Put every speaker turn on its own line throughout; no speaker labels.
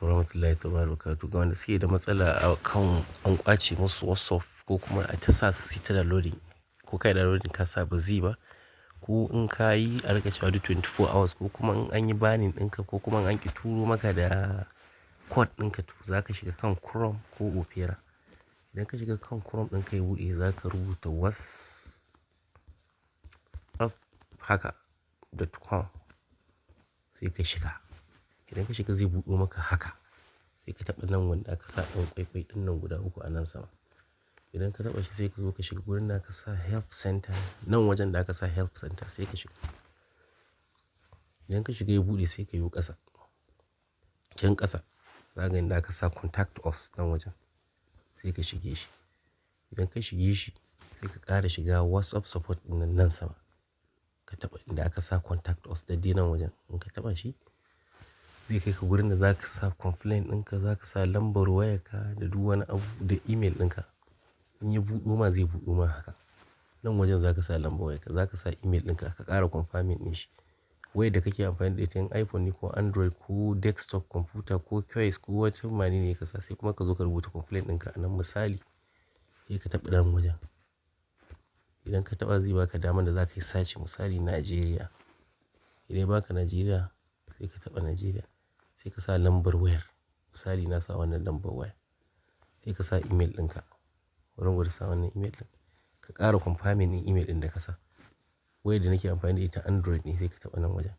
Warahmatullahi ta'ala wabarakatuh. Ga wanda suke da matsala a kan an ƙwace musu WhatsApp ko kuma a ta sa su suyi ta downloading, ko ka yi downloading ka sa ba zai ba, ko in ka yi a riƙa cewa duk 24 hours, ko kuma in an yi banning ɗinka, ko kuma in an ƙi turo maka da code ɗinka, to za ka shiga kan Chrome ko Opera. Idan ka shiga kan Chrome ɗinka ya buɗe, za ka rubuta WhatsApp haka .com, sai ka shiga. Idan ka shiga, zai buɗo maka haka. Sai ka taɓa nan wanda aka sa ɗan ƙwaiƙwai ɗin nan guda uku a nan sama. Idan ka taɓa shi, sai ka zo ka shiga wurin da aka sa Help Center. Nan wajen da aka sa Help Center, sai ka shiga. Idan ka shiga ya buɗe, sai ka yo ƙasa. Can ƙasa za ka ga inda aka sa Contact Us, nan wajen. Sai ka shige shi. Idan ka shige shi, sai ka ƙara shiga WhatsApp Support ɗin nan, nan sama. Ka taɓa inda aka sa Contact Us daidai nan wajen. In ka taɓa shi, zai kai ka wurin da za ka sa complaint ɗinka, za ka sa lambar wayarka da duk wani abu da email ɗinka. In ya buɗo ma, zai buɗo ma haka. Nan wajen za ka sa lambar wayarka, za ka sa email ɗinka, ka ƙara confirming ɗin shi. Wayar da kake amfani da ita, in iPhone ne ko Android ko desktop computer ko KS ko wata mane ne ka sa, sai kuma ka zo ka rubuta complaint ɗinka a nan, misali. Sai ka taɓa nan wajen. Idan ka taɓa, zai baka daman da za ka yi search, misali Nigeria. Idan ya baka Nigeria, sai ka taɓa Nigeria. Sai ka sa lambar wayar. Misali, na sa wannan lambar waya. Sai ka sa email ɗinka. Wurin gwada sa wannan email ɗin. Ka ƙara confirming ɗin email ɗin da ka sa. Wayar da nake amfani da ita Android ne, sai ka taɓa nan wajen.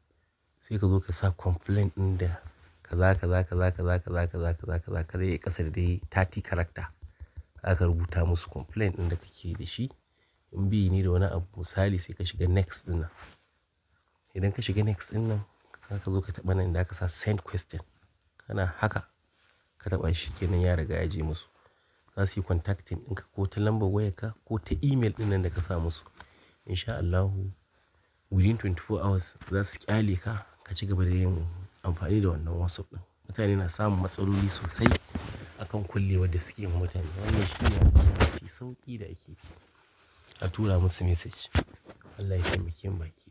Sai ka zo ka sa complaint ɗin da kaza kaza kaza kaza kaza kaza kaza kaza kaza, yayi ƙasa da dai 30 character. Zaka rubuta musu complaint ɗin da kake da shi. In bi ne da wani abu, misali, sai ka shiga next ɗin nan. Idan ka shiga next ɗin nan, zaka zo ka taɓa nan inda aka sa Send Question. Kana haka ka taɓa shi kenan, ya riga ya je musu. Za su yi contacting ɗinka ko ta lambar wayarka ko ta email ɗin nan da ka sa musu. In sha Allahu, within 24 hours za su ƙyale ka, ka ci gaba da yin amfani da wannan WhatsApp ɗin. Mutane na samun matsaloli sosai akan kullewar da suke ma mutane. Wannan shine mafi sauƙi da ake bi a tura musu message. Allah ya taimake mu baki ɗaya.